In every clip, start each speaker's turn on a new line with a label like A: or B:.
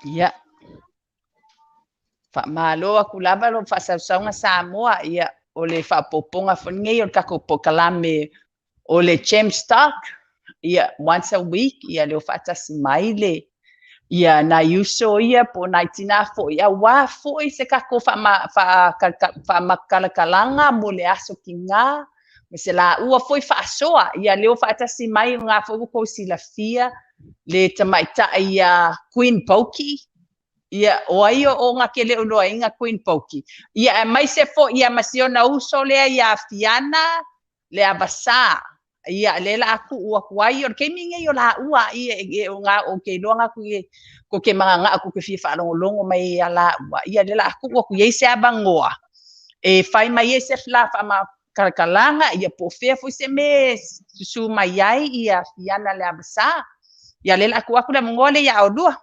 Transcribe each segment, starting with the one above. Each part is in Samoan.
A: Ia, faamalo aku lava lou faasausauga Samoa. Ia, o le faaopoopoga foi lenei o le tatou polokalame o le Gemstock. Ia, once a week, ia leo faatasi mai le ia nai uso ia po o nai tinā foi, auā foi se tatou faamakakalakalaga mo le aso tiga, ma se laua foi faasoa. Ia leo faatasi mai o ngā foi ua tou silafia le tamaitai ia Queen Poki. Ia, o ai o nga ke le iloaina Queen Poki? Ia, aemaise foi ia ma si ona uso lea ia Fiana Leavasa. Ia, lea la a tuu atu ai, o le taimi nei o laua, ia, e, o ngā, o ke iloa ngā kui, ko ke magaga'a, ko ke fia faalogologo mai ia laua. Ia, lea la a tuu atu i ai se avanoa, e fai mai ai se la faamakalakalaga, ia po o fea foi se mea e susu mai ai ia Fiana Leavasa. Ia, lea la a tuu atu le avanoa lea ia oulua.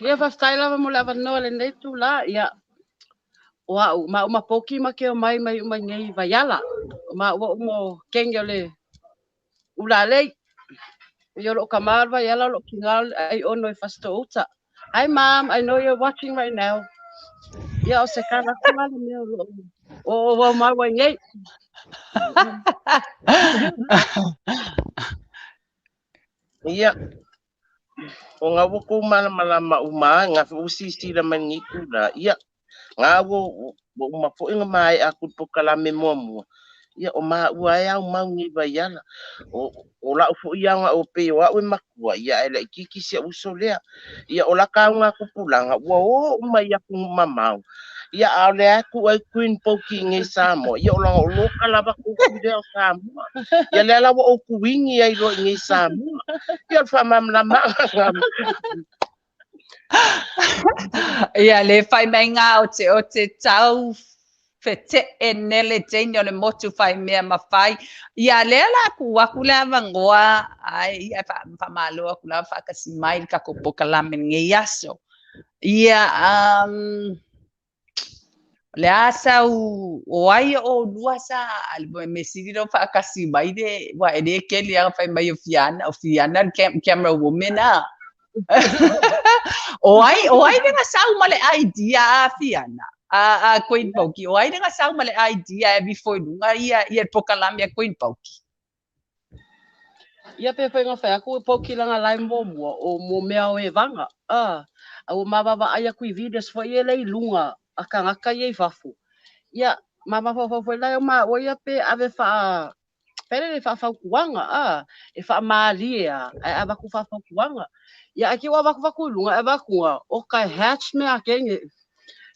B: Ia, faafetai lava mo le avanoa lenei itulā. Ia, o a'u maʻu ma Poki ma ke o mai mai uma nei Vaiala. O maʻu o mo kenge o le ulalei. Ia o loo kama o le Vaiala o loo kiga o le ai ono e fasto uta. Hi Mom, I know you're watching right now. Ia o se kala kula le mea o loo o o mau ai nei.
C: Ia, o ngā ua kou malamalama uma ngā usisila mai ni tula. Ia, ngā ua ua uma foi nga mae aku polokalame muamua. Ia, o maua e au mau ni Vaiala. O lau foi ia nga o pe o au e makua. Ia, e laititi si uso lea. Ia, o la kaunga kupulanga. Ua o uma ia ku mamau. Ia, a le aku ai Queen Poki ngai Samoa. Ia, o langa o loka lava ku lea o Samoa. Ia, lea la ua o kuingi ai lo ngai Samoa. Ia, o le faamalamalama.
A: Ia, le fai mai ngā o te tau fete'e nele teine o le motu fai mea ma fai. Ia, lea la ku aku le avanoa, ai, ia, faamalo aku lava faatasi mai le tatou polokalame lenei aso. Ia, le a sau o ai o lua sa me sili lo faakasi mai le wa e le keli a fai mai o Fiana le camera woman a. O ai le sau ma le idea a Fiana. A Queen Poki. O ai le sau ma le idea e vi foi lunga ia ia polokalame a Queen Poki.
B: Ia pe whainga whai aku e Poki langa lai muamua o mo mea o e vanga. Ah, a ua mavaavaai aku i videos foi e le i luga a kagaka ia i fafo. Ia, ma mafaufau foi la e o maua ia pe ave faa pele le faafautuaga a e faamalie a ae avaku faafautuaga. Ia ae ke ua avaku i luga e avakuga o ka hatch mea kenge.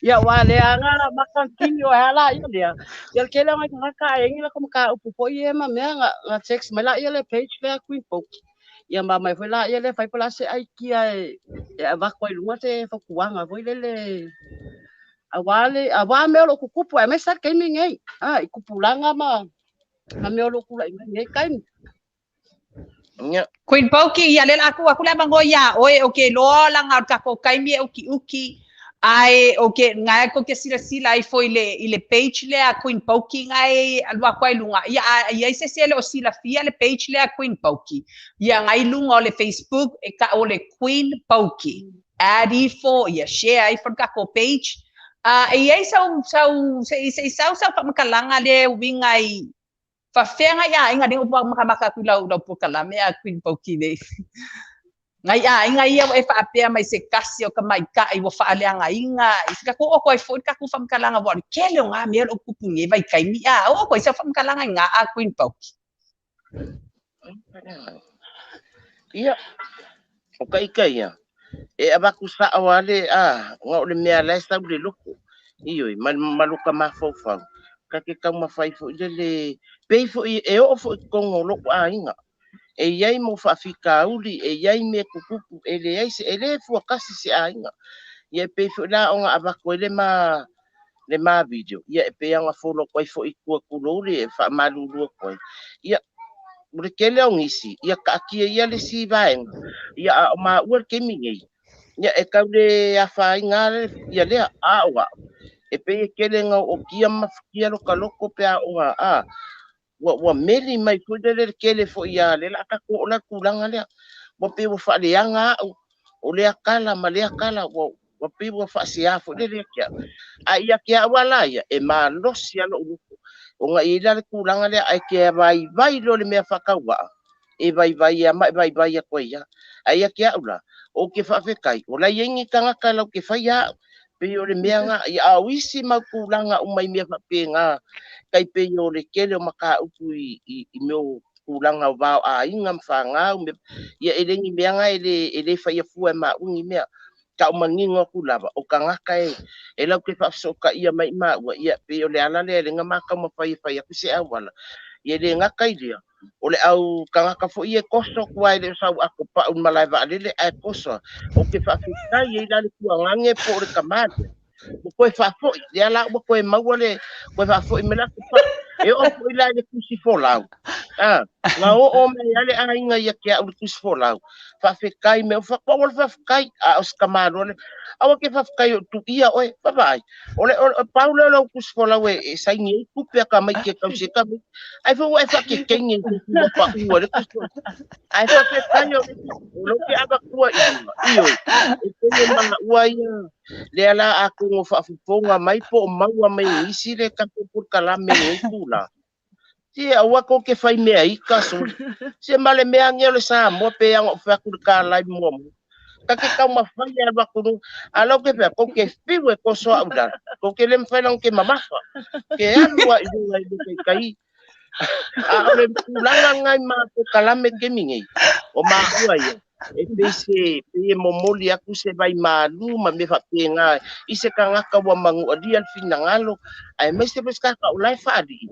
B: Ia ua le anga makantini o ala ia lea. Ia le kele ngai kaka e ngi la ko ka upu foi e ma mea nga nga text mai la ia le page lea Queen Poki. Ia ma mai foi la ia le fai pola se ai kia e e avaku ai luga se fautuaga foi lele auā le auā mea o loo tutupu aemaise a le taimi nei. Ah, i tupulaga ma mea o loo tula'i mai nei taimi.
C: Ia.
A: Queen Poki, ia le aku aku le mango ia oe o ke loa la ngā tatou kaimi e uki uki ai o ke ngai ko ke sila sila ai foi le i le page lea Queen Poki ngai alua kwa lunga ia ia se se le o sila fia le page lea Queen Poki ia ngai lunga o le Facebook e ka o le Queen Poki add ifo ia share ifo ka ko page e iai sau sau se se sau sau faamatalaga le uiga i faafefea ngai aiga lea ua makamaka aku lau lau polokalame a Queen Poki nei. Ngai aiga ia ua e faapea mai se kasi o ka maita'i ua faaleagaina i se tatou oo atu ai foi le tatou faamatalaga ua o le kele o ngā mea o loo tupu nei vaitaimi a oo atu ai sau faamatalaga i ngā a Queen Poki.
C: Ia, o ka ika ia, e avaku sa'o ale a, nga o le mea la e sau le loko. Ioe, ma, ma loka mafaufau. Ka ke taumafai foi le le, pei foi e oo foi i totonu o lou aiga. E iai mo faafitauli, e iai mea tutupu, e leai se, e le fuatasi se aiga. Ia e pei foi la ona avatu ai le ma video. Ia e pei ona follow atu ai foi i tua tulou le faamalulu atu ai. Ia, o le tele o nisi, ia taatia ia le isi vaega. Ia a o maua le taimi nei. Ia e tau le afaina le ia lea a o a'u. E pei e tele na o kia mafutia lo ka loko pe a o a ua ua meli mai foi le le tele foi ia le la tatou o la tulaga lea. Ua pei ua faaleaga a'u o lea kala ma lea kala ua pei ua faasea foi lele ia te a'u. Ae ia te a'u a la ia e malosi a lo'u loto ona e i ai la le tulaga lea ae te vaivai loa le mea faatauaa e vaivai a ma e vaivai atu ai a. Ae ia te a'u la ou te faafetai o la e i ai ni tagata lau te faia a'u pei o le mea na ia a o isi mau tulaga uma i mea faapena tai pei o le tele o mataupu i mea o tulaga o va o aiga ma fanau me ia e le ni mea na e le faia fua e maua ni mea tau manino atu lava o tagata e lau te faafesootaia mai maua ia pei o le ala lea le na mataumafai e fai atu se auala ia le gata i lea o le au tagata foi e toso atu ai le o sau ato pa'u i le malae vaalele ae toso ou te faafetai ai la le tuagage po o le tamā lea ua toe faafoi lea la ua toe maua le toe faafoi mai le ato pa'u e oo foi la i le tusi folau a na oo mai a le aiga ia te a'u le tusi folau faafetai me o le faafetai a o se tamāloa le aua ke faafetai o tuia oe vaavaai o le pau lea o lau tusi folau e saini ai tupe a tamaiti e tausi e tamaiti ai foi ua e faakekegi i se ua pa'u ai le tusi folau ae faafetai o lou ke avatua i luga ioe e pei e maua ia lea la atonu o faafofoga mai po o maua mai e nisi le tatou polokalame i lenei tulaga. Se aua tou te fai mea ita sole. Se ma le mea age o le Samoa pe ana ou fai atu i le kalai muamua. Ta te taumafai e alu atu i luga. A la ou te fai atu, tou te fiu e toso au i lalo. Tou te le mafai ona ke mamafa. Ke alu lava i luga i le taitai. A o le tulaga lena i ma polokalame i le taimi nei, o maua ia, e pei se pei e momoli atu se vaimalu ma mea faapena i se tagata ua manualia le finagalo, aemaise foi se tagata o la e faalii.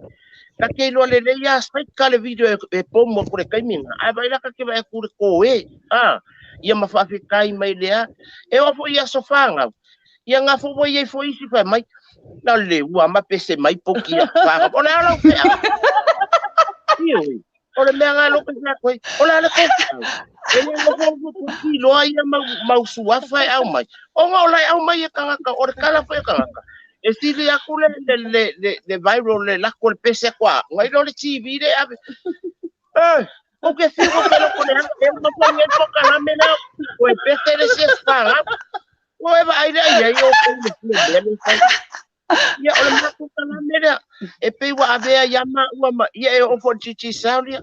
C: Ta te iloa lelei lava saika le video e pomu atu i le taimi lena, ae vaai la ta te vaai atu i le koe, a, ia ma faafetai mai lea. E oo foi i aso fanau, ia na foi ua i ai foi isi fai mai, na o le ua ma pese mai poki ia fanau. O le a lau feau? Ioe, o le mea lena e fai atu ai, o le a le tou feau? E le nofonofo tukiloa ia mau suafa e aumai, ona o la e aumai e tagata, o le tala foi a tagata. E sili atu le viral le lako le pese atu a, nai lo le TV le ave. Eh, ou te fiu ko pelo ko le ana, e uma foi ngai polokalame lea, o e pese le isi aso fanau. O e vaai lea i ai o kou le fia mea le fai. Ia, o le matou kalame lea, e pei ua avea ia maua ma, ia e oo foi i le Digicel ia.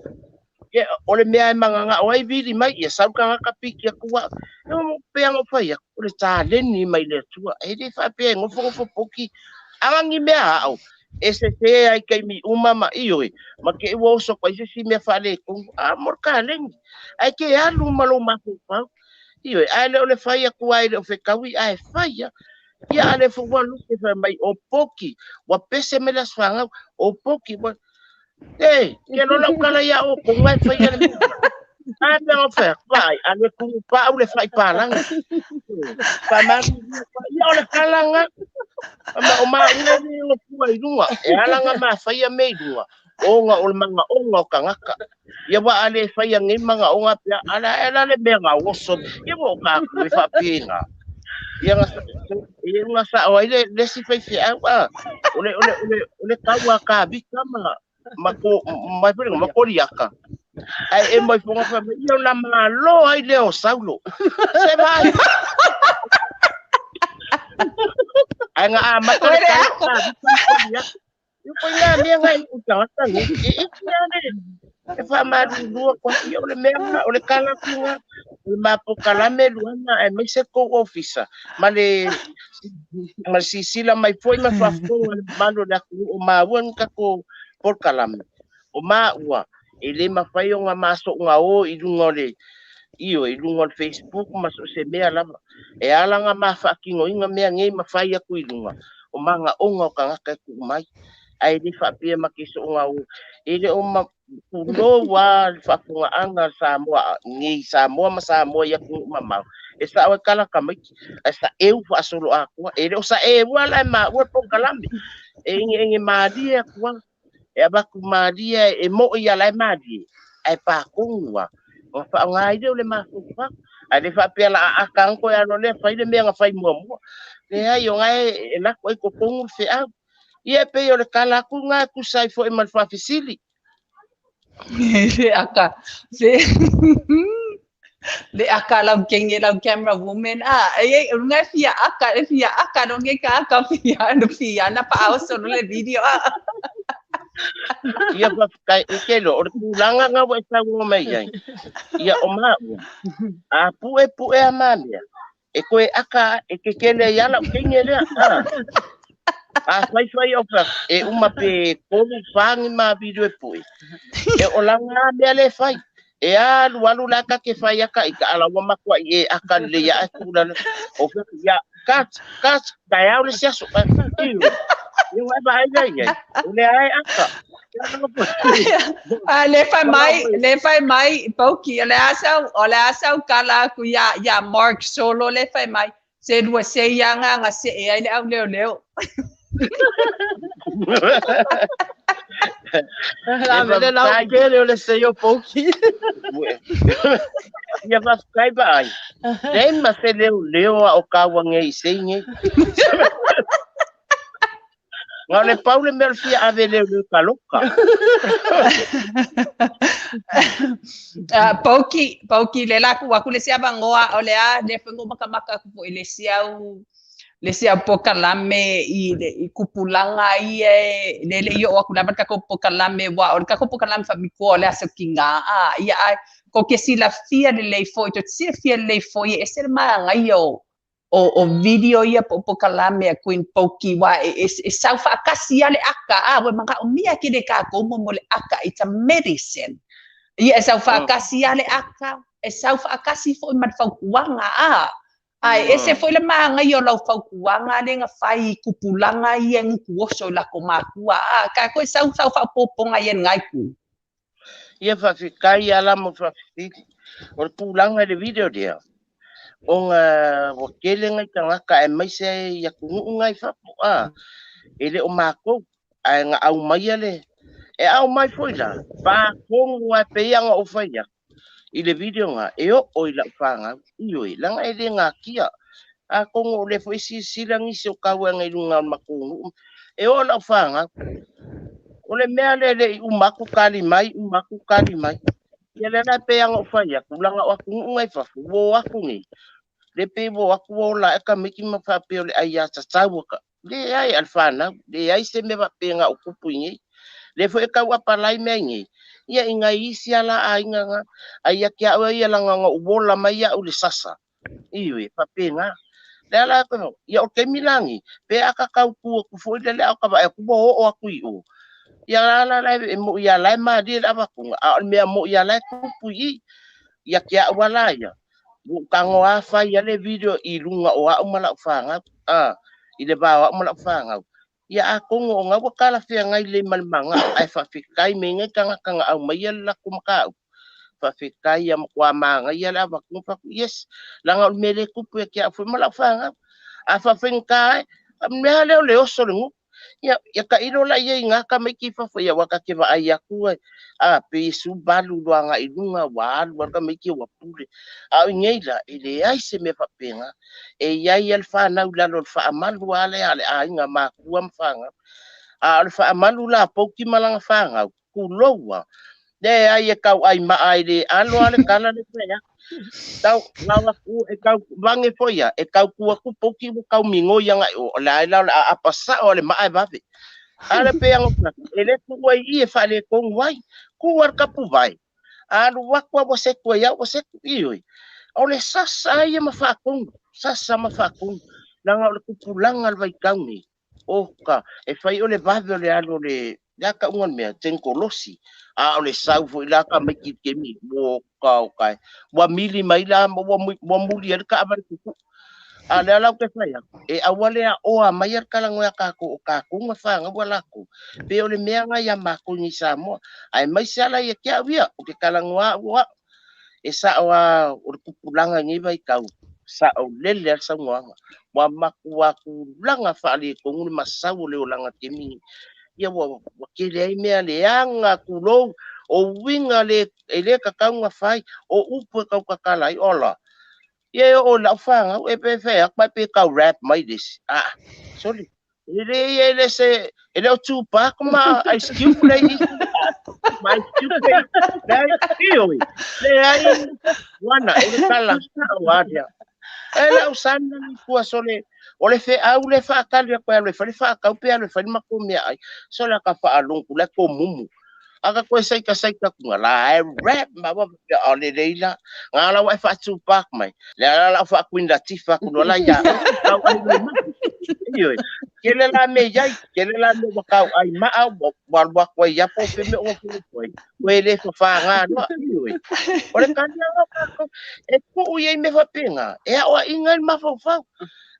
C: Ia, o le mea e magagao ai vili mai, ia sau le tagata piki atu au. E o pei ona ou fai atu, o le taleni mai le Atua. E le faapea e nofonofo poki. A ni mea a'o, e sese ai taimi uma ma ioe, ma te i ua oso atu ai se isi mea faaletonu. A mo le taleni. Ae te alu ma lou mafaufau. Ioe, ae le o le fai atu lava e le o fetaui, ae fai lava. Ia a le foi ua lupe fai mai o poki, ua pese mai le aso fanau, o poki, ua... E, ke lola u kala ia o ko ngai fai le mea. A mea o fai, vai, a le kumu pa u le fai palanga. Pa ma ia o le kala nga. Ma o ma ua ni o pua i lunga. E ala nga ma fai a me i lunga. O nga o le manga o nga o kangaka. Ia wa a le fai a ngai manga o nga pia ala e ala le mea nga oso. Ia wa o ka ku e fa nga. Ia nga ia nga sa o ai le si fai feau a. O le o le o le o le kaua ka vika ma ma ko mai foi ma koriaka. Ai e mai fonga fa ia na malo ai le o Saulo. Se vai. Ai nga a mata le
A: Ore ako.
C: ka vika ma koriaka. Ia koe ngā mea ngai u tangata ni. E iti a le e whaamalulua koa ia o le mea nga, o le kala ku nga, o le mapolokalame luana aemaise kou ofisa ma le ma le sisila mai foi ma faafofoga le mamalu o le atunuu o maua ni tatou polokalame. O maua e le mafai ona masoga o i luga o le ioe i luga o le Facebook ma so o se mea lava. E ala ona ma faatinoina mea nei ma fai atu i luga o magaoga o tagata e tuu mai. Ae le faapea ma ke soga o e le o ma pulou a le faafofogaaga a Samoa nei Samoa ma Samoa i atunuu mamao. E sao e kala tamaiti ae saeu faasolo atoa. E le o saeua la e maua le polokalame. E ege malie atu lava. E avatu malie e mo'i ia la e malie ae patonu lava. Ona faaaoga ai lea o le mafaufau. Ae le faapea o le a ata atu toe alo lea fai le mea na fai muamua. Leai o na e lako ai i totonu le feau. Ia e pei o le tala atu lena e tusa ai foi ma le faafesili.
A: Le aka. Se. Le aka lau kenge lau camera woman a e e ngai fia aka e fia aka no ngai ka aka fia no fia na pa oso no le video a.
C: Ia faafetai e kelo o le tulaga ga ua e saunoa mai ai. Ia o maua, a pu'epu'e a mamea, e toe aka e kekele ai lava la'u teine lea. A a faifai o e uma pe 3 4 ni ma video e pu'e. E o laga a mea le fai. E alu alu la ka ke fai aka i ka ala ua matua'i e aka lelei ae tuu lalo. O fea ia cut cut taeao le isi aso. Ioe. Ia ua e vaai la i ai. O lea e aka.
A: A le fai mai, le fai mai, Pauki, o le a sau, o le a sau kala aku ia, ia Mark Solo le fai mai, se lua se ia nga se e ai le au leo leo.
B: La mele lau kele o le se o Pauki.
C: Ia faafetai vaai. Leai ma se leoleo a o kaua nei i sei nei. Nga o le pau le mea o le fia ave leoleo i ka loka.
A: Pauki, Pauki, le la ku aku le sia vangoa o le a le whengo makamaka aku fo i le siau le sia pokalame i le i kupulanga i e le le i o aku lava ka ko pokalame wa o ka ko pokalame fa mi ko le aso kinga a ia ai ko ke sila fia le le fo to sia fia le fo e se ma ngai o o video ia po pokalame a Queen Poki wa e, e, e sau whaakasi ale aka a we manga o mia ki le ka ko mo le aka. It's a medicine. Ia e sau whaakasi ale aka e sau whaakasi fo i matfaukuanga a ai e se foi le maanga i o lau faukuanga le nga fai kupulanga ia nguku oso la ko makua a ka ko sau sau whapoponga ia ngai ku.
C: Ia faafetai ala mo faafesili. O le tulaga i le video lea, ona ua tele nai tagata aemaise ai i atunuu nai fafo a, e le o matou, ae na aumaia le, e aumai foi la, patonu lava e pei ona ou fai atu i le video na, e oo i lau fanau, ioe, leaga e le natia. Atonu o lea foi e silasila nisi o tau i luga o le matou nuu, e oo lau fanau. O le mea lea e le i uma atu tali mai, uma atu tali mai. Ia lea la e pei ona ou fai atu, leaga o atunuu nai fafo, ua o atu nei. Le pei ua o atu ua ola ae tamaiti ma faapea o le ai a tatau aka. Leai a le fanau, leai se mea faapea o tupu i nei. Le foi e tau apalai mea i nei. Ia i ngai isi ala aiga nga, ai ia ke au ia langa nga uola mai au le sasa. Ioe, faapena. Le ala ko, ia o taimi lagi, pe aka kau ku aku foi le le au ka vaai aku ua oo aku i o. Ia la la la e mo ia la e malie le avatunga, a o le mea mo ia la e tupu i i. Ia ke au ala ia. Ua tago a fai ia le video i luga o au ma lau fanau. A, i le va o au ma lau fanau. Ia atonu o ngau ua talafeagai lelei ma le magao, ae faafetai mai nei tagata na aumaia le latou mataupu. Faafetai ia matuā magaia le avatunga faaku, yes, leaga o le mea lea e tupu ia te au foi ma lau fanau. A faafaigata ai, mea lea o le oso o le nuu. Ia, ia tailo la ia i ngā tamaiti i fafo, ia ua ta te vaai atu ai, a, pe Iesu balu loa agai i luga, ua alu lava le tamaiti ua pule. A o i nei la, e leai se mea faapena. E iai lava le fanau i lalo o le faamalu lava lea a le aiga makua ma fanau. A o le faamalu la a Pouki ma lana fanau, tulou lava. Leai e tau ai maa ai le alo lava le tala le fai atu. Tau ngau aku e tau vage foi ia, e tau tu atu Pouki ua tau migoi agai i o, o le a la o le aapa sao a le maa e vave. A le pei ona fai atu, e le tuu ai i i e faaletonu ai, tu lava le tapuvae, alu atu lava ua setu ai au ua setu, ioe. O le sasa ia ma faatonu, sasa ma faatonu, leaga o le tupulaga o le vaitau nei, oka, e fai o le vave o le alu o le, le a tauga o le mea, tenikolosi, a o le sau foi la tamaiti i le taimi, oka oka e, ua mili mai la ma ua muli ai le taavale tutu'u. A o lea la ou te fai atu, e aua le aoa mai le talanoa ia tatou o tatou na fanau a latou, pe o le mea na ia matou i Samoa, aemaise lava la ia te au ia, ou te talanoa au o au. E sao lava o le tupulaga i lenei vaitau, sao lele lava le saunoaga. Ua matua tulaga faaletonu le masau o le olaga taimi nei. Ia ua tele ai mea leaga, tulou, o uiga le, e le tatau ona fai, o upu e tautatala ai, ola. Ia e oo i lau fanau, e pe fai atu, pe tau rap mai le isi. Ah, sole. E le ia e le se, e le o Tupac ma Ice Cube le i. Mai stupid. Leai, ioe. Leai, wana, o le tala sa'o a lea. E lau sana ni kua sole, o le feau le whaakali a koe alu e fale whaakau pe alu e fale mako mea ai. Sole ka whaalongu le ko mumu. Aka koe saika saika kunga la e rap ma wa o le leila. Ngā la wa e wha Tupac mai. Le ala la wha Queen Latifah kuno la ia. Kau ai le ma. Ioe. Kele la me iai, kele la me wakau ai maa, wa koe ia po pe me o koe. Koe le whawha ngā noa, ioe. O le kania ngā kākou, e kuu iei me whapenga, e ao a inga i mawhauwhau.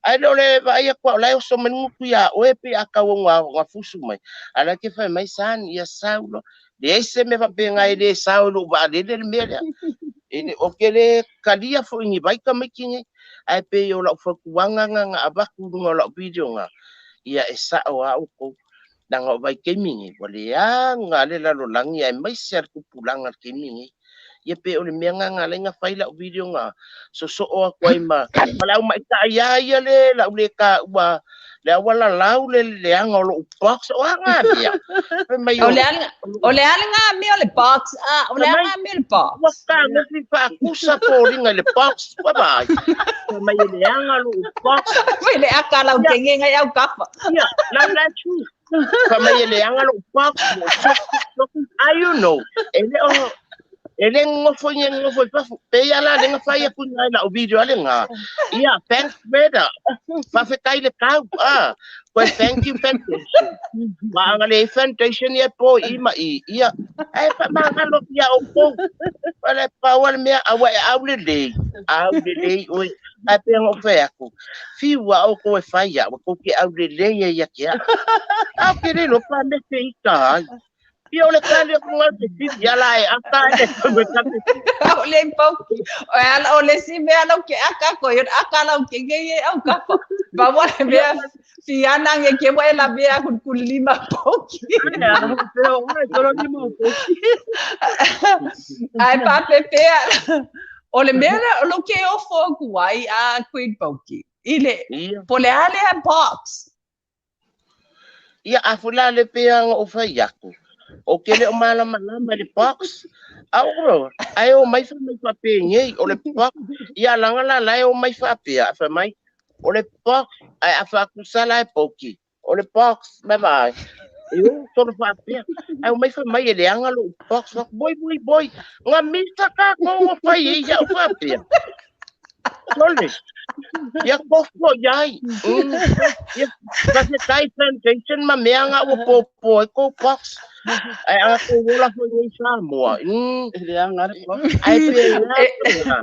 C: Ai le ole vai a kua, o lai o so manu ia oe pe a kau ngā, ngā fusu mai. Ala ke whai mai san, ia saulo, le ese me whapenga e le saulo, wa le le mea lea. E le, o ke le kalia fo ingi vai ka mai kingi, ai pe o lau whakuanga ngā ngā abaku runga o lau video ngā. Ia e sao a o nanga o vai kemingi, wa le a ngā le lalo langi ai mai se al kupulanga kemingi. Ia pe o le mea ngā ngā lenga whai lau video ngā. So so o aku ai ma, ma lau mai ta ia ia le, lau le ka ua, le awala lau le le anga o lo box o anga mea. Fai mai
A: O le anga, o le anga mea o le box, ah, o le anga mea o le box.
C: Ua ka ngofi fa akusa po ringa le box, ua bai. Fai mai le anga lo box.
A: Fai le aka lau kenge ngai au kafa.
C: Ia, lau la chu. Fai mai le anga lo box, ah, you know, e le o e le ngofo nge ngofo i pafu. Pe ia la lenga whai aku ngai la o video ale ngā. Ia, thanks brother. Whawhetai le kau. Ah, koe thank you foundation. Maanga le foundation ia po i ma i. Ia, e pa maanga lo ia o po. Wale pa wale mea awa e au le lei. Au le lei oi. Ai pe ngo whai aku. Whiua o koe whai ia. Wa koke au le lei e ia kia. Au ke le lo pa me te ika ai. Ia o le kali o ngā te whiti, ala e ata e te te
A: O le pau, o ala o le si mea lau ke aka ko, i aka lau ke nge e au kafa. Ba wa le mea fiana nge ke wa e la mea kun kun lima poki. Ai pa pepea. O le mea o lo ke ofo ku ai a Queen Poki. I le, po le ale a box.
C: Ia a fula le pea o whai aku. O ke le o malama lama le box. A o ai o mai fa mai fa pe ngei o le box. Ia langa la lai o mai fa pea fa mai o le box ai a fa ku sala e poki. O le box bye bye. E o tolo fa pea. Ai o mai fa mai e le anga lo box. Boy boy boy. Nga mita ka ko o fa i ia o fa pea. Sole. Ia kofo iai. Ia kasi tai plantation ma mea ngā ua popo e ko box. Ai anga ko wola fo i Samoa.
B: Le anga le box.
C: Ai pe ia.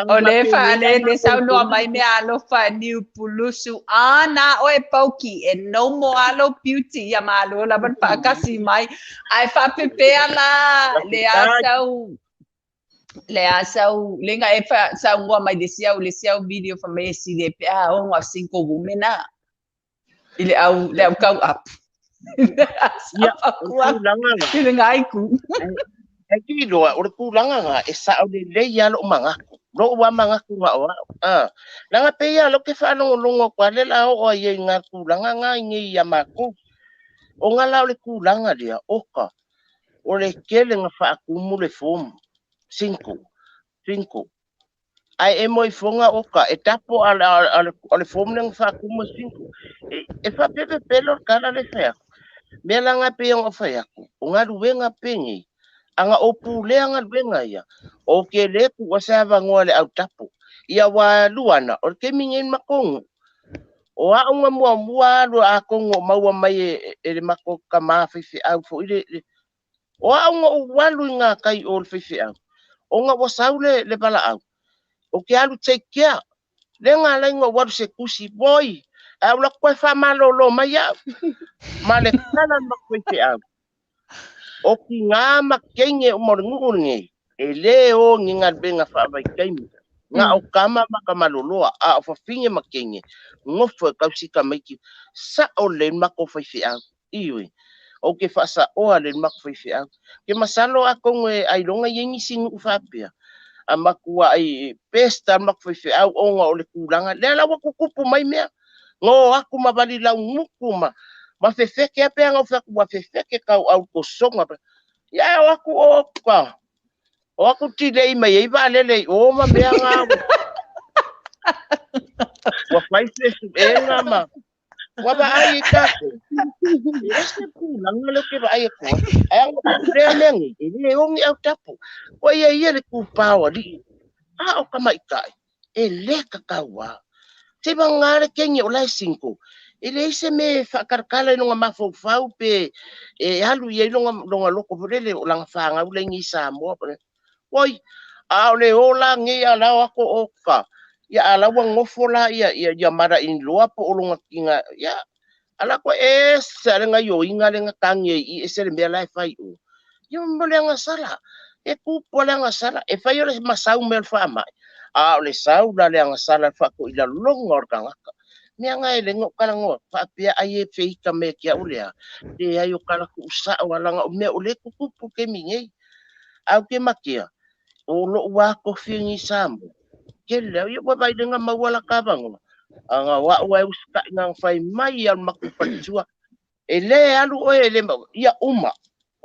A: O le fa le le saunoa mai mea alofa niu pulusu ana o e pauki e no mo alo beauty ia malo la ban pa kasi mai ai fa pepea la le asau le asau le nga e fa sa ngua mai le siau video fa me si le pe a o ngā single women a i le au kau up.
C: Ia, o le kūlanga ngā.
A: I le ngai ku.
C: E ki loa, o le kūlanga ngā, e sao le le ia lo mangaku. Lo ua mangaku ngā oa. Ah, langa pe ia lo ke whaalongolongo kwa le la o ai e ngā kūlanga ngā i ngei ia mākou. O ngā lao le kūlanga lia, oka. O le kele ngā whaakumu le fomu. 5. Ai e moi fonga oka, e tapo a le fomu le ngā whaakumu 5. E whapepe pelo kala le wheako. Mea langa pe o wheako. O ngā ruenga pengi. Anga o pūlea ngā ruenga ia. O ke le ku o se avangoa le au tapo. Ia wā luana, o ke mingi makongu. O a unga mua mua alu a kongo maua mai e le mako ka mawhiwhi au fo i le. O a unga o walu i ngā kai o le whiwhi au. O ngā wasau le bala au. O ke alu take care. Le ngā lai ngā walu se kusi boy. Au la koe wha malolo mai au. Ma le kala makwhiwhi au. O ki ngā makenge o moringu nge. E le o ngi ngā benga whaawai kaimi. Ngā o kama maka maloloa. A o whawhinge makenge. Ngofo e kausika maiki. Sa o le mako whaiwhi au. Iwi. O ke whaasa oa le mako whaiwhi au. Ke masalo a kongo e ailonga yengi singu uwhapea. A makua ai pesta mako whaiwhi au o ngā o le kūlanga. Lea lawa kukupu mai mea. Ngō aku mawali lau nguku ma. Ma fefeke a pe anga o fai atu ua fefeke kauau tosoga. Ia ae o atu o ka o atu tilei mai ai vaalele i o ma mea nga ua fai suesuega ma ua vaai ai tatou. E ese le tulaga lea ou te vaai atu ai. Ae aga o lea mea nei, e le ogi autapu. Ua ia ia le tupā o alii. A o tamaitai, e le tatau lava. Se vagana le keni o la e single, e leai se mea e faatalatala i lona mafaufau pe e alu i ai lona, lona loto foi lele o lana fanau la i nei i Samoa. Oi, a o le o la nei a la o atu o ka, ia a la ua nofo la ia, ia, ia mother-in-law po o lona tina, ia, a la koe ese a le gaioiga le na tagi ai i ese le mea la e fai o. Ia mo le agasala, e tupu a le agasala, e fai o le masau mai o le faamai, a o le sau la le agasala le faatoilaloga o le tagata. Mea nga e le nga o talanoa faapea ai e feita me ke au lea. Leai o kala ku'u sa'o a laga o mea o lea e tutupu i le taimi nei. Ae ou te matea, o lo'u lava tofi lenei i Samoa, tele lava, ia ua vaai le ga maua la ta avanoa, aga o a'u lava e usita'i na fai mai lava o le matou faletua, e lē alu oe e le ia uma,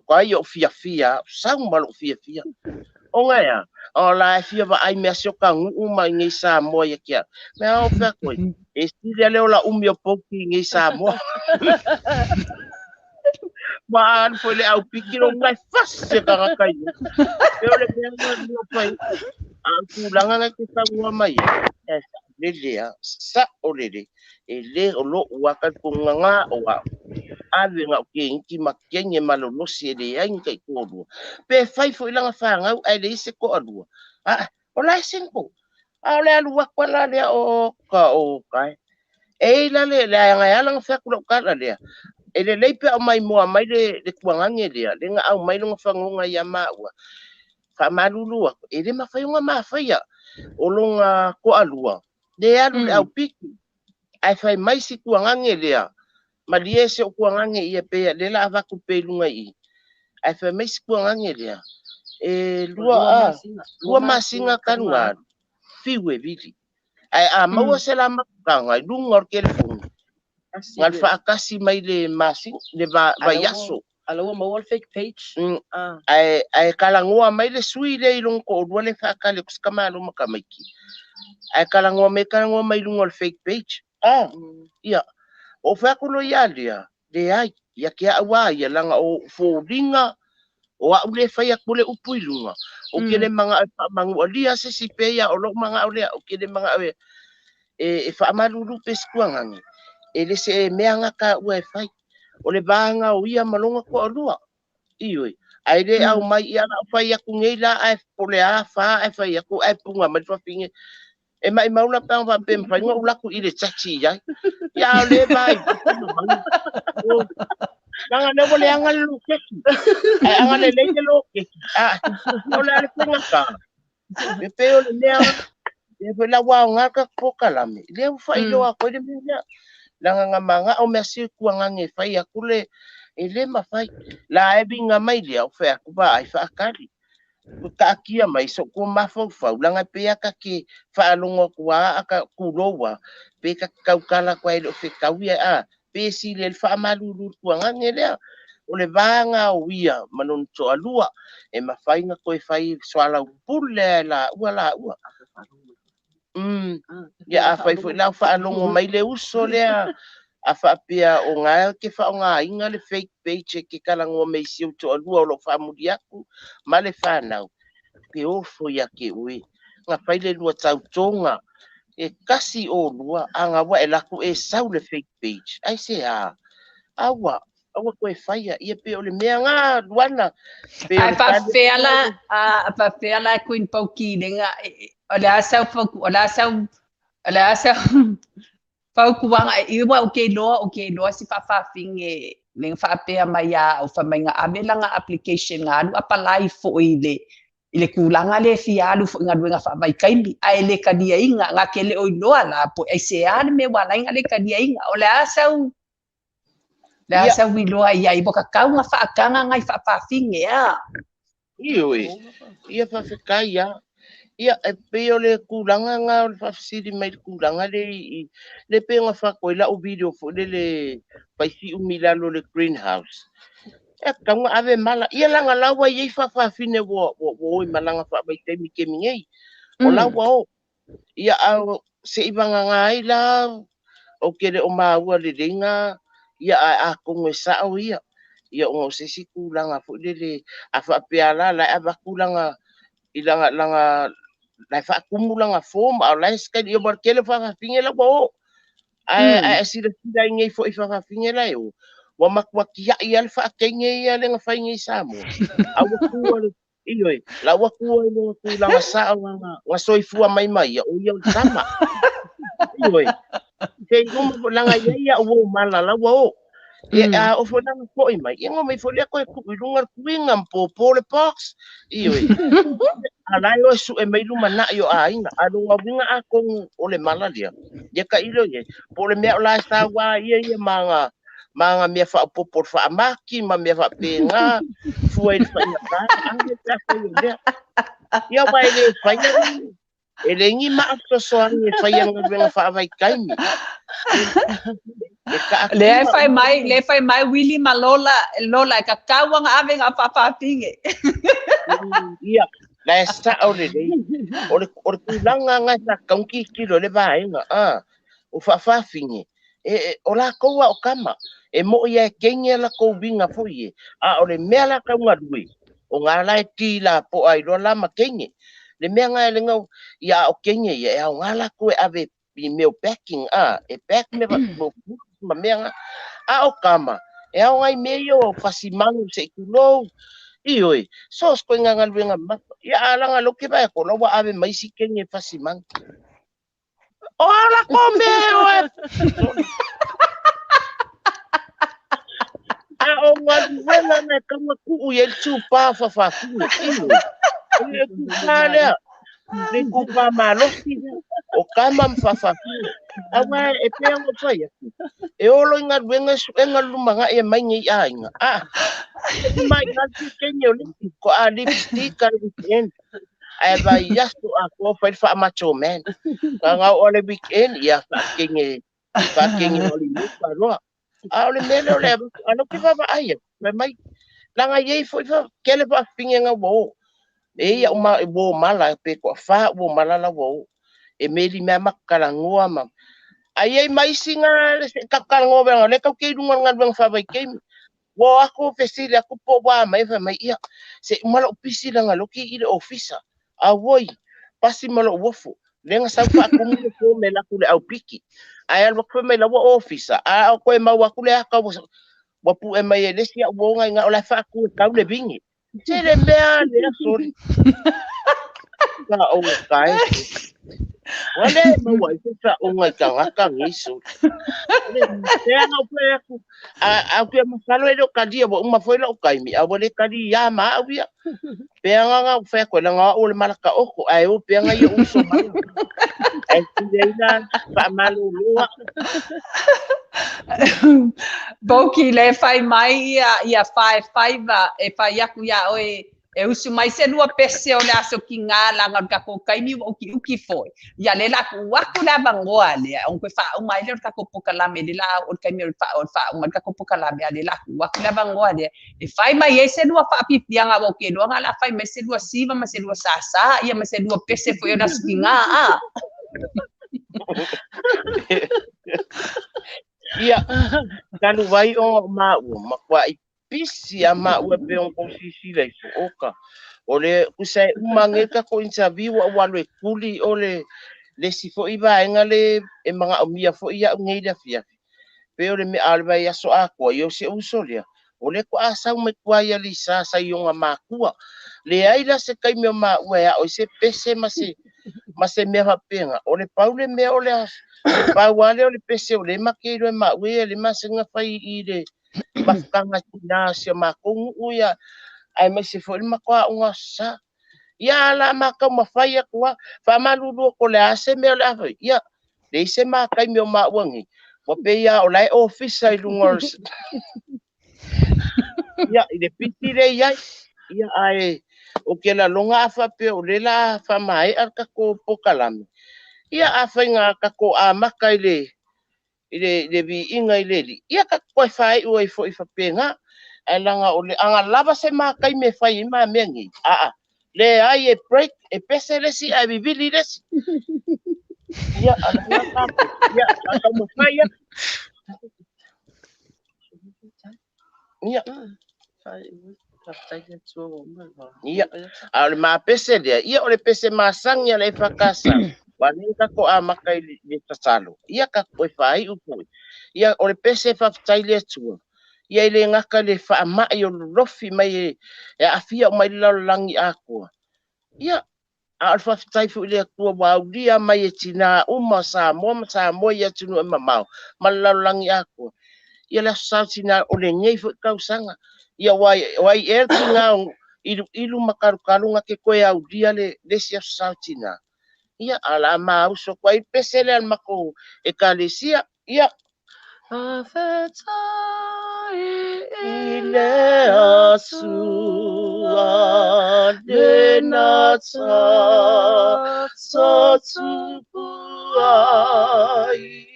C: ai o'u fiafia lava, sau ma lo'u fiafia. Ona e a? O la e fia vaai mea si o ta nuu ma i nei Samoa ia te au. Mea o fai atu ai, e sili lava le ola umi o Pouki i nei Samoa. Ma alu foi le au piki lo ngai fasi e tagata i ai. E o le mea nga ni o fai, a o tulaga ngai te saunoa mai ai, e saolele lava, saolele. E le o lo'u lava talitonuga na o a'u. Ave na o kegiti ma kege malolosi e leai ni taitoalua. Pe fai foi lana fanau ae leai se toalua, a o la e single. A o le alu atu a la lea o ka o ka e. E i la le le aga e ala na fai atu lau tala lea. E lelei pe aumai moa mai le, le tuagage lea, le na aumai lona fagoga ia maua. Faamalulu atu, e le mafai ona mafaia o lona toalua, le alu le aupiki, ae fai mai si tuagage lea, malie se o tuagage ia pe le la avatu pe i luga i i. Ae fai mai si tuagage lea, e lua, a, lua masina talu na alu, fiu e vili. Ae a maua se la mafutaga i luga o le telefoni, na le faatasi mai le masina, le vaiaso.
B: A la ua maua le fake page.
C: Ae, ae talanoa mai le sui lea i lona toalua le faatali atu se tamaloa ma tamaiti. Ae talanoa mai, talanoa mai i luga o le fake page. Ah, ia, o fai atu loa ia lea, leai, ia te a'u a ia, leaga o o'u foliga, o a'u le fai atu le upu i luga, ou te le mana'o e faamanualia se isi pe ia o lo'u mana'o lea, ou te le mana'o e, e, e faamalulu pe se tuagage, e le se mea ga taua e fai. O le vaga o ia ma lona toalua. Ioe. Ae le aumai ia la o fai atu nei la ae po o le a fa ae fai atu ae puga mai le fafine. E maimau la pe ana faapea e mafai ona ou alu atu i le tiati i ai. Ia a o le vaai leaga lea ua leaga le loketi. Ae ana lelei le loketi, a o le a le faigata. E pei o le mea lea foi la ua aoga le tatou polokalame, lea ua faailoa atu ai le mea lea. Leaga na mana'o mea si tuagage e fai atu le e le mafai. La e viga mai lea o fai atu vaai faatali. Ua taatia mai so'u tua mafaufau leaga e pei lava ta te faalogo atu a ka tulou a pe ta te tautala atu ai e le o fetau ia a pe sili ai le faamalulu i le tuagage lea. O le vaga o ia ma lona toalua e mafai ona toe fai soalaupule lava e laua laua. Ia afai foi la o faalogo mai le uso lea a faapea o ga e te faaaogaina le fake page e te talanoa mai i si ou toalua o lo o faamuli atu ma le fanau, pe ofo ia te oe na fai le lua tautoga e kasi olua aga ua e laku e sau le fake page. Aisea? Aua, aua toe faia ia pe o le mea ga Luana pe o
A: Ae
C: le tali
A: faapefea la, a faapefea la Queen Pauki lega o le a sau o le a sau o le a sau fautuaga e iwa o ke iloa o ke iloa si faafafine le faapea mai ia au fai mai ga ave lana application ga alu apalai foi i le i le tulaga lea e fia alu foi i galuega faavaitaimi ae le taliaina ga ke le o iloa la po aisea le mea ua ala ai ona le taliaina o le a sau le a
C: Ia.
A: sau iloa i ai ua tatau ona faataga nai faafafine a.
C: Ioe, ia faafetai lava. Ia, e pei o le tulaga lena o le faafesili mai le tulaga lea i le pei ona fai atu ai lau video foi lele fai siumi i lalo o le greenhouse. E tatau ona ave mala. Ia laga la ua i ai faafafine ua o i malaga faavaitaimi i taimi nei. O la ua o. Ia a se i vagana ai la ou te le o maua lelei na ia ae atonu e sao ia. Ia ona o se isi tulaga foi lele a faapea la la e avatu lana i lana la e faatumu lana form a o la e schedule ia ua tele faafafine la ua o. Ae ae silasila i nei foi faafafine la e o. Ua matua tiai lava le faateine ia le na fai nei i Samoa. A ua tua le ioe, la ua tua i le tulaga sao na soifua mai ma ia, o ia o le tama. Ioe. Se i uma laga i ai au o mala la ua o. Ia a o foi lana foi mai, ia ngo mai foi lea koe tuu i luga le tuiga ma pōpō le box. Ioe. A la e o e sue mai lumanai o aiga. A lona uiga atonu o le mala lea. Ia tailo i ai. Po o le mea o la e saua ia ia ma ga mea faaopoopo o le faamaki ma mea faapena fua i le faigata ave pe afai o lea. Ia aua e le faia ni e le ni maa fesoasoani e faia galuega faavaitaimi. E
A: Lea e fai mai, lea e fai mai Willy ma Lola, Lola e tatau ona ave ngā faafafine.
C: Ia, la e sao lelei. O le tulaga na e sa kaunki kilo le vaega, a, o faafafine. E, o lakou a o kama. E mo ia e kenge la kou winga foi e. A o le mea la kau ngalue. O ngā la e ti la po ai loa la ma kenge. Le mea nga e le ngau, ia o kenge ia, e au ngā la koe ave i meo packing, a, e pack me mo ma mea nga. A o kama, e au ngai mea ia o fasimanu se i kulou. Ioe, so sko nga galuega mamafa. Ia a laga loke vai ko la ua ave mai si kenge fasimanu. O ala ko me o e. A o galuega na e kaua tuu i ai le tupā faafafine. Ioe. O le tupā lea. Le tupā malosi lea. O kama ma faafafine. Aua e pei ona fai atu. E olo i galuega e suega le lumanai e mai nei aiga. A. E mai ngā kenge o le ko a lipstick a le weekend. Ae vai aso a ko fai le faamacho man. Ka ngau o le weekend ia faakenge faakenge o le muka loa. A o le mea lea o le alo ke vaavaai atu. Fai mai laga i ai foi fa kele faafinge nga ua o. E ia uma e ua mala pe ko fa ua mala la ua o. E meli mea makalagoa ma ai ai mai isi nga le se kakalagoa venga le kau ke i lunga o le galuega faavaitaimi. Ua aku fesili aku po ua mai fai mai ia se uma lou pisi laga loki i le ofisa. A oi pasi ma lou uafu. Le nga sau faatumu le form e laku le aupiki. Ae alu atu fai mai la ua ofisa. A o koe mau aku le aka ua ua pue mai e le isi au uoga i nga o la faatu e kau le vingi. Se le mea lea sori. Ka o kai. Ua le maua ai se faauga i tagata nei sori. Le mea na pe aku. A a ke masalo e le o kalia ua uma foi lau taimi a ua le kali ia ma au ia. Pea nga nga fai ko la nga o le malaka oko ae o pea nga ia uso mai. Ai tile ina faamaloloa.
A: Boki le fai mai ia ia fae faiva e fai aku ia oe e usu mai se lua pese o le aso ki ngā langa o le kako kaimi ua uki uki foi. Ia le la ku aku le avangoa lea, on koe wha mai le o le kako pokalame le la o le kaimi o le wha o le wha le kako pokalame a le la ku aku le avangoa lea. E fai mai e se lua whaapipianga o ke loa la fai mai se lua siva ma se lua sasa ia ma se lua pese foi o le aso ki ngā a.
C: Ia, talu vai o maua, matua i pisi a maua pe o kou sisila i oka. O le kusa e uma nge ka ko interview a ua alu e kuli o le le isi foi vaega le e magaomia foi ia'u nei le afiafi. Pe o le mea a le vai aso atoa ia o si ou uso lea. O le ko a sau mai tua ia Lisa sa i ona makua. Leai la se taimi o maua e ao i se pese ma se mea faapega. O le pau le mea o le le pau lava lea o le pese o le make iloa e maua ia le masega fai i le mafutaga tina si o makou nuu ia aemaise foi le matou aoga aso Sa. Ia ala makau mafai atu lava. Faamalulu atu o le a se mea o le a fai. Ia, leai se mataimi o maua nei. Ua pei lava o la e ofisa i luga o le ia i le pisi lea i ai. Ia ae O ke laloga a faapea o lea o le a faamaea le tatou polokalame, ia afai na tatou amata i le i le viiga i le Alii, ia tatou toe faaiu ai foi faapena. Ae leaga o le a lava se ma taimi e fai ai ma mea nei, aa, leai e break, e pese le isi ae vivili le isi. Ia, a le tatou, ia, a taumafai atu. Ia. Ia, a o le mapese lea, ia o le pese masani a le EFKS, ua lea tatou amata i le tatalo, ia tatou toe faaiu foi. Ia, o le pese faafetai i le Atua, ia e le gata i le faamai o lolofi mai e aafia uma ai le lalolagi atoa. Ia, a o le faafetai foi i le Atua ua aulia mai e tinā uma o Samoa ma Samoa i atunuu e mamao ma le lalolagi atoa. Ia le Aso Sa o Tinā o lenei foi tausaga. Ia o ai ea le tinā o iluilu ma talutalu na te toe aulia le isi Aso Sa o Tinā. Ia, a o le a maauso atu ai le pese lea a le matou ekalesia. Ia.
B: Faafetai
C: i le Atua lena sa tupu ai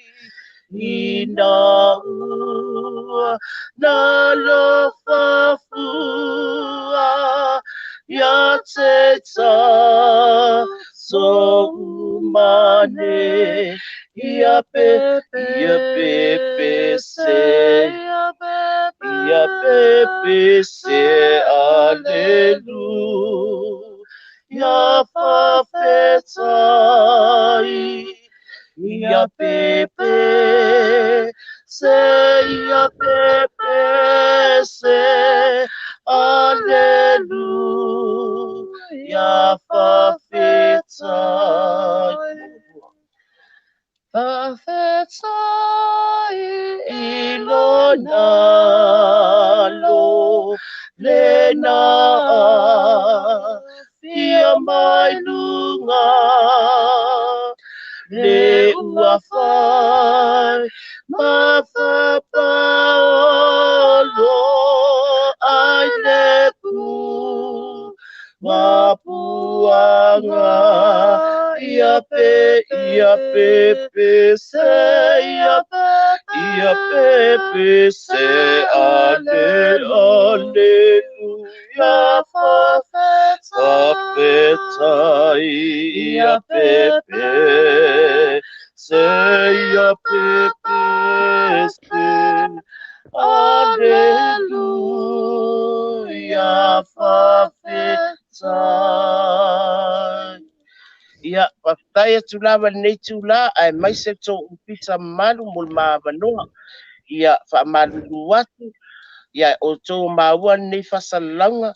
C: ina ua nalofa fua ia te tatou uma nei. Ia pepe, ia pepe se, ia pepe se, aleluia, faafetai. Ia pepe se, ia pepe se, aleluia, faafetai.
B: Faafetai
C: i lona alo lena fia mai luga le ua fai ma fapaolo ai le pu mapuaga. Ia pe, ia pepe se, ia ia pepe se, ale, aleluia, faafetai. Ia pepe se, ia pepe se, aleluia, faafetai. Ia, faafetai atu lava i lenei itulā, aemaise le tou ofisa mamalu mo le maavanoa. Ia, faamalulu atu, ia outou maua lenei faasalalauga,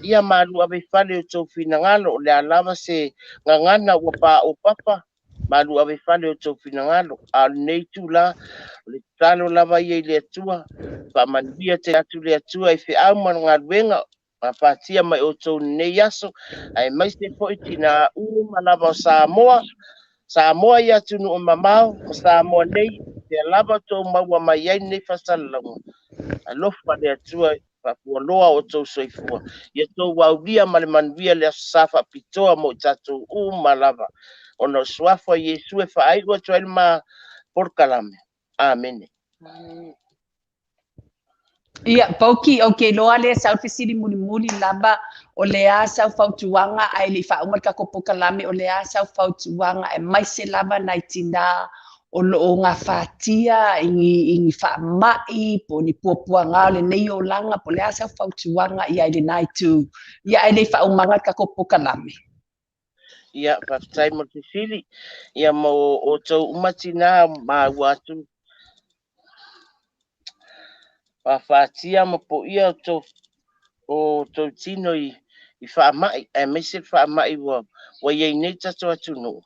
C: ia malu ave i fale o outou finagalo, o le a lava se gagana ua paopapa, malu ave i fale o outou finagalo. A o lenei itulā, o le tatalo lava ia i le Atua, faamanuia tele atu le Atua i feau ma le galuega, fatia mai outou lenei aso, aemaise foi tinā uma lava o Samoa, Samoa i atunuu mamao, ma Samoa nei, sea lava outou maua mai ai lenei faasalalauga. Alofa le Atua faafualoa o outou soifua. Ia outou aulia ma le manuia le Aso Sa faapitoa mo i tatou uma lava. Ona o suafa o Iesu e faaiu atu ai le ma polokalame. Amene.
A: Ia, Pauki, o ke loa le sau fesili mulimuli lava, o le a sau fautuaga ae le i faauma le tatou polokalame, o le a sau fautuaga aemaise lava nai tinā o loo gafatia i ni faamai po o ni puapuaga o lenei olaga, po o le a sau fautuaga ia i lenā itu, ia ae le i faaumaga le tatou polokalame.
C: Ia, faafetai mo le fesili. Ia mo outou uma tinā maua atu faafatia ma poia o tou tino i faamai, aemaise le faamai ua iai nei tatou atunuu.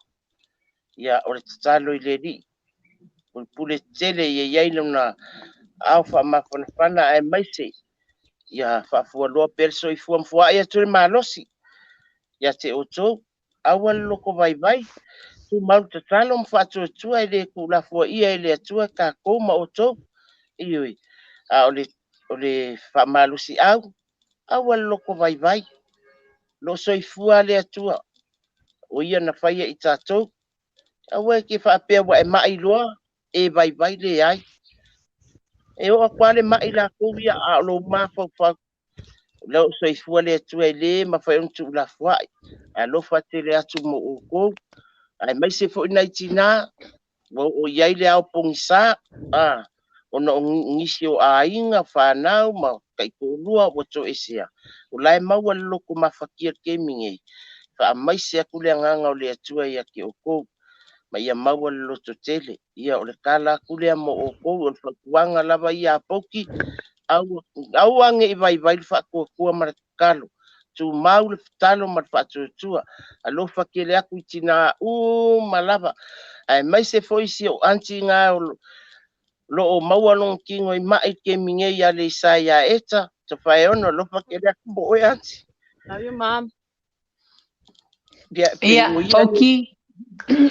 C: Ia, o le tatalo i le Alii, pulepule tele ia iai lona ao faamafanafana, aemaise ia faafualoa pea le soifua ma fuaai atu le malosi ia te outou. Aua le loko vaivai, tumau le tatalo ma faatuatua e le tuulafoaia e le Atua tatou ma outou. Ioe, a o le faamalosiau, aua le loko vaivai. Lo soifua le Atua, o ia na faia i tatou. Aua e ke faapea ua e mai loa, e vaivai leai. E oo atu lava le mai latou ia, a o lou mafaufau. O lea o soifua le Atua e lē mafai ona tuulafoai. Alofa tele atu mo outou, aemaise foi nai tinā ua oo i ai le ao pogisa, ona o nisi o aiga, fanau ma taitoalua ua toesea. O la e maua le loto mafatia i le taimi nei. Faamaise atu le agaga o le Atua ia te outou, ma ia maua le loto tele. Ia o le tala atu lea mo outou, o le fautuaga lava ia a Pouki, aua, aua ne i vaivai le faatuatua ma le tatalo. Tumau le tatalo ma le faatuatua. Alofa tele atu i tinā uma lava, aemaise foi si ou aunty na o lo o maua lona tino i mai i le taimi nei ia Leisa ia Eta, Tafaeono, alofa tele atu mo oe aunty.
B: Love you, Mom.
C: Ia,
A: Ia,
C: pei o ia
A: Pouki,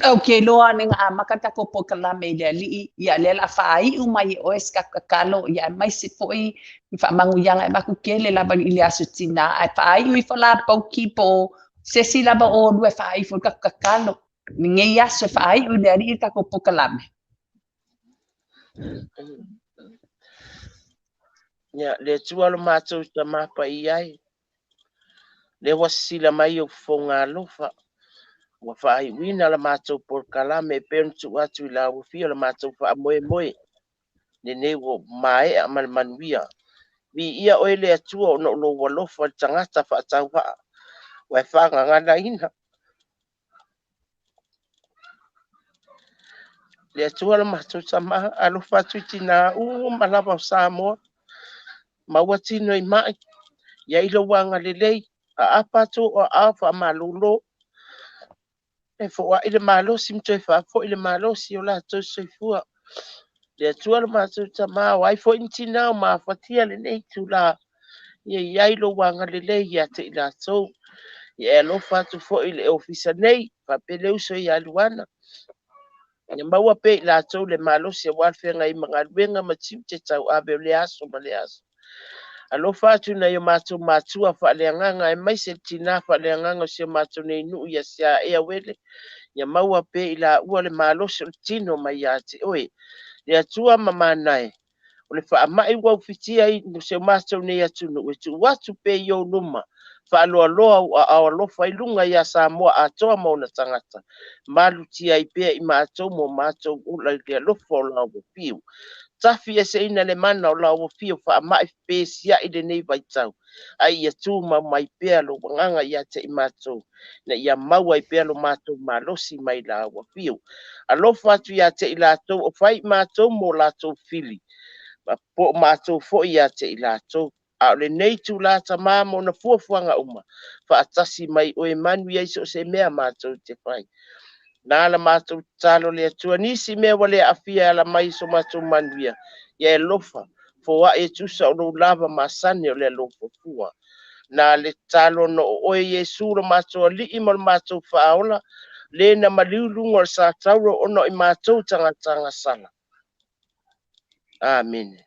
A: ou te iloa ane na amata le tatou polokalame i le Alii, ia lea o le a faaiu mai e oe se tatou tatalo, ia aemaise foi i faamanuiaga e avatu tele lava i le Aso Tinā, ae faaiu ifo la Pouki po o se isi lava o oulua e faaiu ifo i le tatou tatalo i lenei aso e faaiu i le Alii le tatou polokalame.
C: Ia, le Atua lo matou Tama Paia e, lea ua sisila mai ou fofoga alofa, ua faaiuina la matou polokalame e pei ona tuu atu i lauofia o le matou faamoemoe, lenei ua maea ma le manuia. Viia oe le Atua ona o lou alofa i le tagata faatauvaa, ua e faagaganaina. Le Atua lo matou Tama, alofa atu i tinā uma lava o Samoa, maua tino i mai, ia i lou agalelei, aapa atu o aao faamalolo, e foai le malosi ma toe faafoi le malosi o latou soifua. Le Atua lo matou Tama, o ai foi ni tinā o mafatia lenei itulā, ia i ai lou agalelei ia te i latou. Ia e alofa atu foi i le ofisa nei, faapea le uso ia Luana. Ia maua pea i latou le malosi aua le feagai ma galuega ma tiute tauave o lea aso ma lea aso. Alofa atu i nai o matou matua faaleagaga aemaise le tinā faaleagaga o si o matou nei nuu ia Siaea Uele. Ia maua pea i laua le malosi o le tino mai ia te oe. Le Atua ma Manae, o le faamai ua ufitia i si o matou nei atunuu e tuu atu pea i ou luma, faaloaloa ou aao alofa i luga ia Samoa atoa ma ona tagata, malutia ai pea i matou ma o matou ola i le alofa o la ua fiu. Tafi eseina le mana o la ua fiu faamai fepesiai lenei vaitau, a ia tumau mai pea lou agaga ia te i matou, ina ia maua ai pea lo matou malosi mai la ua fiu. Alofa atu ia te i latou o fai i matou mo latou fili, ma po o matou foi ia te i latou. A o lenei itulā Tama ma ona fuafuaga uma, faatasi mai oe manuia i so o se mea matou te fai. Na la matou tatalo le Atua, nisi mea ua le aafia e ala mai i so matou manuia, ia e alofa, foai e tusa o lou lava masani o le alofa fua. Na le tatalo ona o oe Iesu lo matou Alii ma lo matou Faaola, le na maliu i luga o le satauro ona o i matou tagata agasala. Amene.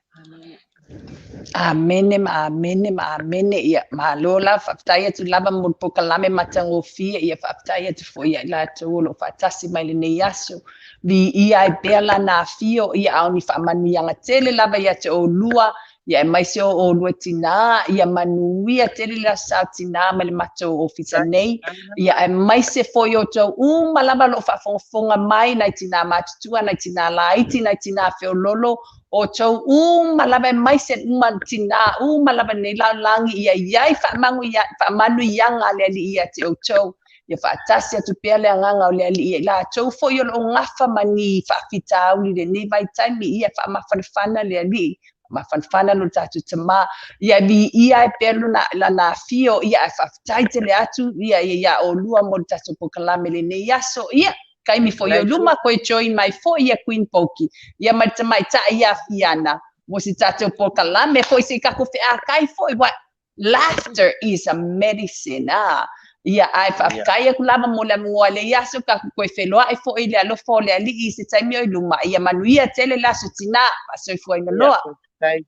A: Amene ma amene ma amene. Ia, malo lava, faafetai atu lava mo le polokalame matagofie. Ia, faafetai atu foi ia i latou o lo o faatasi mai lenei aso. Viia ai pea lana afio, ia, a o ni faamanuiaga tele lava ia te oulua, ia aemaise o oulua tinā, ia manuia tele le aso sa tinā mai le matou ofisa nei, ia aemaise foi outou uma lava o lo o faafogafoga mai, nai tinā matutua, nai tinā laiti, nai tinā feololo, outou uma lava aemaise uma tinā uma lava nei lalolagi, ia i ai faamanuiaga a le Alii ia te outou. Ia faatasi atu pea le agaga o le Alii ia i latou foi o lo o gafa ma ni faafitauli i lenei vaitaimi, ia faamafanafana le Alii, mafanafana lo tatou Tama, ia viia ai pea lana afio, ia ae faafetai tele atu ia ia oulua mo le tatou polokalame lenei aso. Ia taimi foi o luma koe join mai foi ia Queen Pouki, ia ma le tamaitai ia Fiana mo se tatou polokalame foi se i tatou feakai foi. What laughter is a medicine, ah. Ia, ae faafetai atu lava mo le avanoa i lenei aso, tatou toe feiloai foi i le alofa o le Alii i se taimi o i luma. Ia manuia tele le aso tinā, faasoifuaina loa.
C: Faafetai.